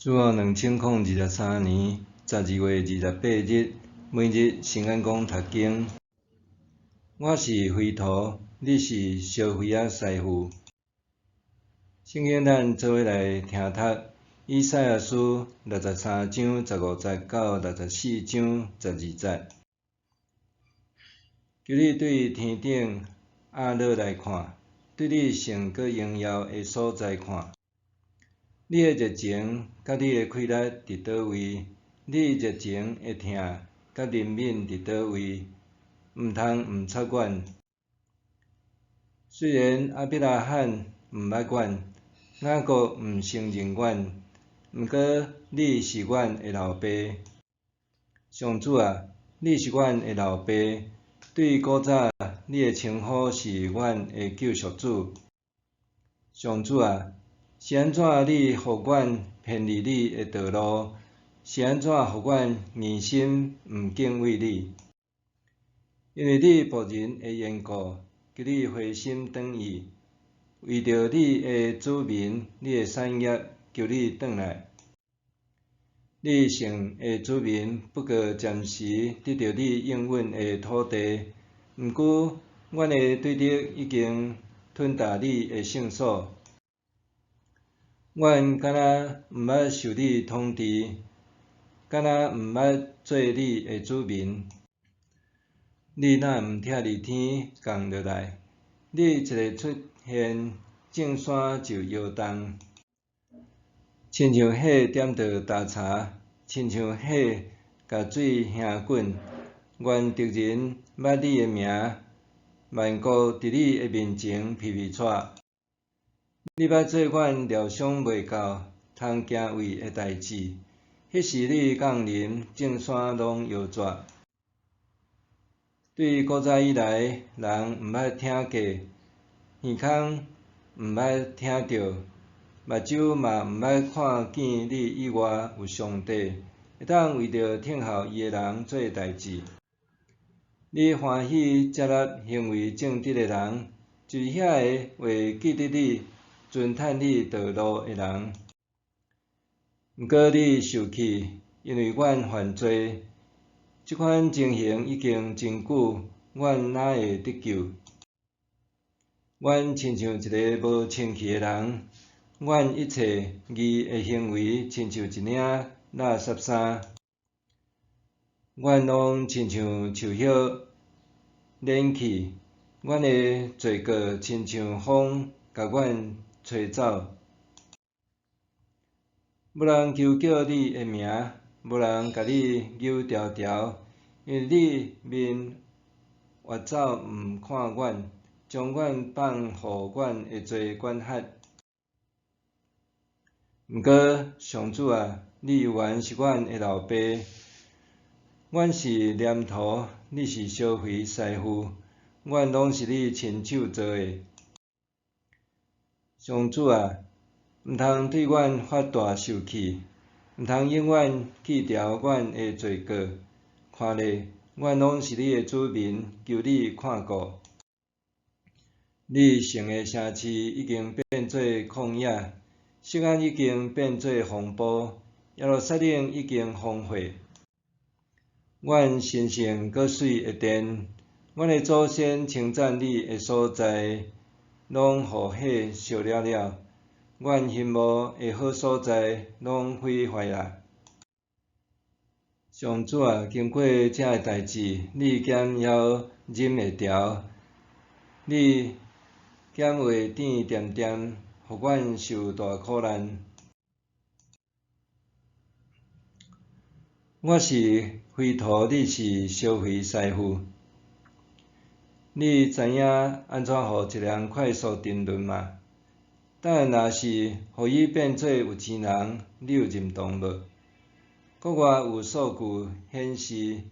主後2023年12月28日，每日新眼光讀經。我是灰土，你是燒灰仔師傅。聖經咱做伙來聽讀以賽亞書63章15節到64章12節。求你對天頂壓落來看，對你聖閣榮耀的所在看。你的熱情佮你的氣力佇佗位？你熱情的疼佮憐憫佇佗位？毋通毋插阮。雖然亞伯拉罕毋捌阮，雅各毋承認阮，毋過你是阮的老爸。上主啊，你是阮的老爸，對古早你的稱呼是阮的救贖主。上主啊，是按怎你予阮偏離你的道路？是按怎予阮硬心毋敬畏你？因為你僕人的緣故，求你回心轉意，為著你的子民，你的產業，求你轉來。你聖的子民不過暫時得著你應允的土地，毋過阮的對敵已經吞噬你的聖所。阮敢若毋捌受你統治，敢若毋捌做你的子民。你若毋拆離天降落來？你一个出現，眾山就搖動。親像火點著焦柴，親像火共水燃滾。願敵人捌你的名，萬國佇你的面前皮皮掣。你捌做阮料想袂到、通敬畏的代誌。彼時你降臨，眾山攏搖逝。對古早以來，人毋捌聽過，耳空毋捌聽著，目睭嘛毋捌看見你以外有上帝，會當為著等候伊的人做代誌。你歡喜接納行為正直的人，就是遐个會記得你、遵趁你道路的人。毋過你受氣，因為阮犯罪，這款情形已經真久，阮哪會得救？阮親像一个無清氣的人，阮一切義的行為親像一領垃圾衫，阮攏親像樹葉蔫去，阮的罪過親像風，共阮吹走。無人求叫你的名，無人共你搝牢牢，因為你面越走毋看阮，將阮放予阮的罪管轄。毋過上主啊，你猶原是阮的老爸，阮是黏土，你是燒灰師傅，阮攏是你親手造的。上主啊，毋通對阮發大受氣，毋通永遠記牢阮的罪過。看咧，阮攏是你的子民，求你看顧。你聖的城市已經變做曠野，錫安已經變做荒埔，耶路撒冷已經荒廢。阮神聖閣媠的殿，阮的祖先稱讚你的所在，攏予火燒了了。阮欣慕的好所在，攏毀壞啦。上主啊，經過這个代誌，你敢猶忍會牢？你敢會甜恬恬，予阮受大苦難？我是灰土，你是燒灰師傅。你知影按怎予一个人快速沉淪嗎？但若是予伊變做有錢人，你有認同無？國外有數據顯示，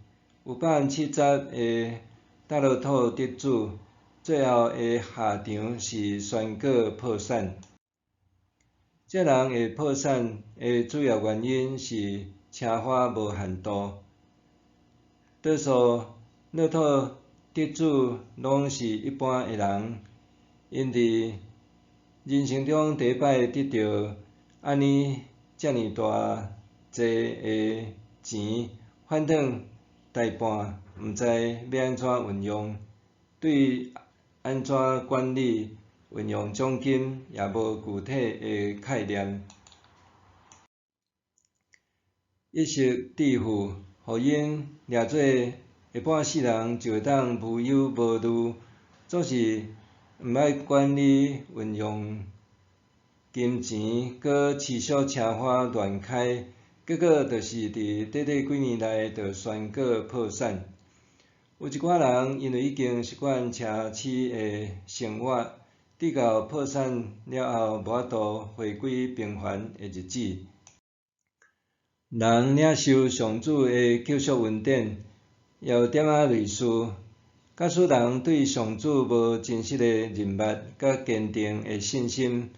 有70%的大樂透得主，最後的下場是宣告破產。這人會破產的主要原因是奢華無限度。多數樂透得主攏是一般的人，𪜶佇人生中第一擺得著按呢這遮爾大濟的錢，反轉大半毋知欲按怎運用，對按怎管理運用獎金也無具體的概念。一夕致富，予𪜶掠做下半世人就會當無憂無慮，總是毋愛管理運用金錢，閣持續奢華亂開，結果就是佇短短幾年內就宣告破產。有一寡人因為已經習慣奢侈的生活，直到破產了後無法度回歸平凡的日子。人領受上主的救贖恩典，也有點仔類似。假使人對上主無真實的認捌佮堅定的信心，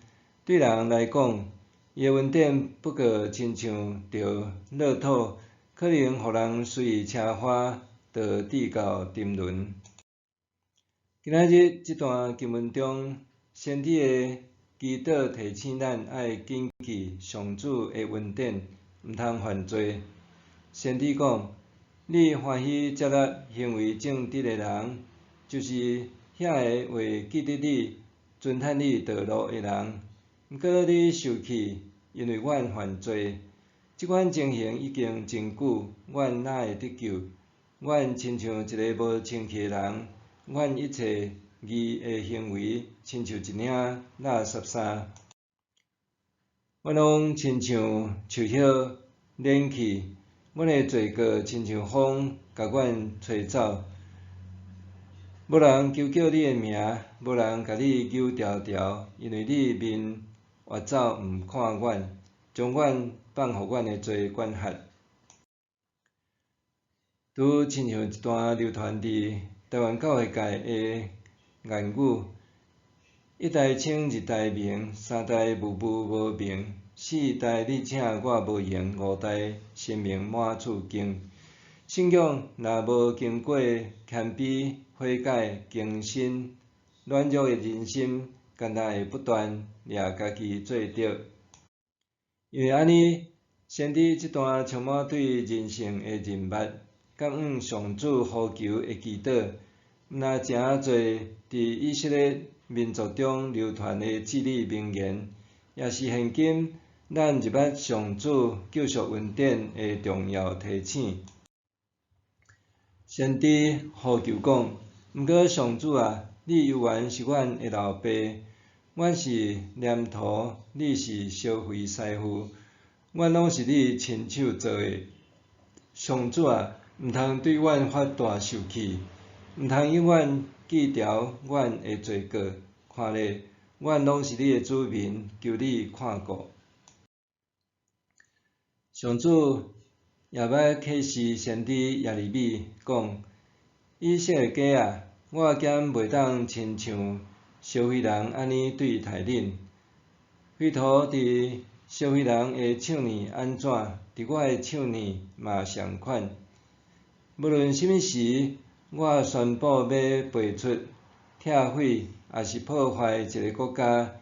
對人來講，伊的恩典不過親像著樂透，可能予人隨意奢華，就致到沉淪。今仔日這段經文中，先知的祈禱提醒咱愛謹記上主的恩典，毋通犯罪。先知講：你歡喜接納行為正直的人，就是遐個會記得你、遵行你道路的人。毋過你受氣，因為阮犯罪。這款情形已經真久，阮哪會得救？阮親像一个無清氣的人，阮一切義的行為，親像一領垃圾衫。阮攏親像樹葉蔫去，阮的罪過親像風，共阮吹走。無人求叫你的名，無人共你搝牢牢，因為你面越走毋看阮，將阮放予阮的罪管轄。拄親像一段流傳佇台灣教會界的諺語：一代清，二代明，三代霧霧無明，四代你請我無閒，五代神明滿厝敬。信仰若無經過謙卑、悔改、更新，軟弱的人心，敢若會不斷掠家己做著。因為按呢，先知這段充滿對人性的認捌，佮向上主呼求的祈禱，毋但誠濟佇以色列民族中流傳的至理名言，也是現今咱入捌上主救贖恩典的重要提醒。先知呼求講：毋過上主啊，你猶原是阮的老爸，阮是黏土，你是燒肥師傅，阮攏是你親手造的。上主啊，毋通對阮發大受氣，毋通永遠記牢阮的罪過。看咧，阮攏是你的子民，求你看顧。上主也捌啟示先知耶利米講：以色列家啊，我敢袂當親像燒肥人按呢對待恁？肥土佇燒肥人的手裡按怎，佇我的手裡嘛仝款。無論啥物時，我宣布欲廢黜、拆毀，抑是破壞一个國家，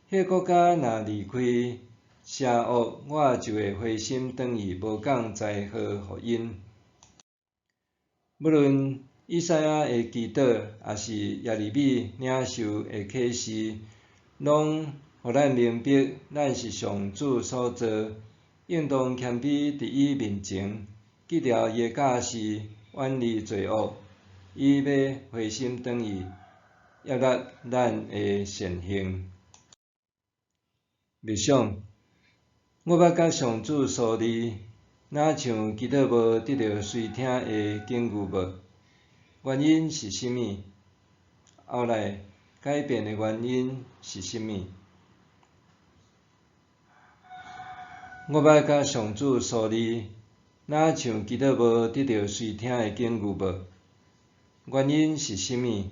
彼個國家若離開邪惡，我就會回心轉意，無降災禍予𪜶。無論以賽亞的祈禱，抑是耶利米領受的啟示，攏予咱明白，咱是上主所造，應當謙卑佇伊面前，記牢伊的教示，遠離罪惡，伊欲回心轉意，悅納咱的善行。默想，我捌佮上主相離，若像祈禱無得著垂聽的境遇無？原因是啥物？後來改變的原因是啥物？我捌佮上主相離，若像祈禱無得著垂聽的境遇無？原因是啥物？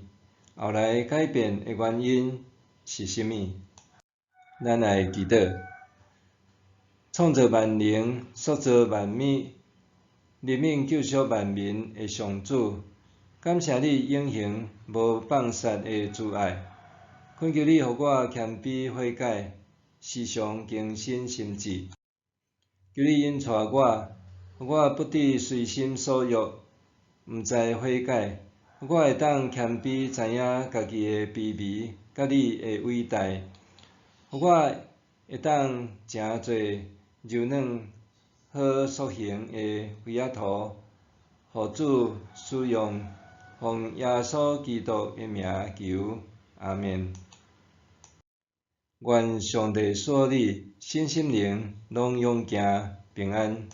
後來改變的原因是啥物？咱來祈禱。創造萬靈、塑造萬物、憐憫救贖萬民的上主，感謝你永恆無放殺的慈愛，懇求你予我謙卑悔改，時常更新心志。求你引帶我，予我不致隨心所欲，毋知悔改，予我會當謙卑知影家己的卑微，佮你的偉大，予我會當成做柔軟好塑形的菲仔塗，予主使用，奉耶穌基督的名求，阿們。願上帝賜予你身心靈攏勇健平安。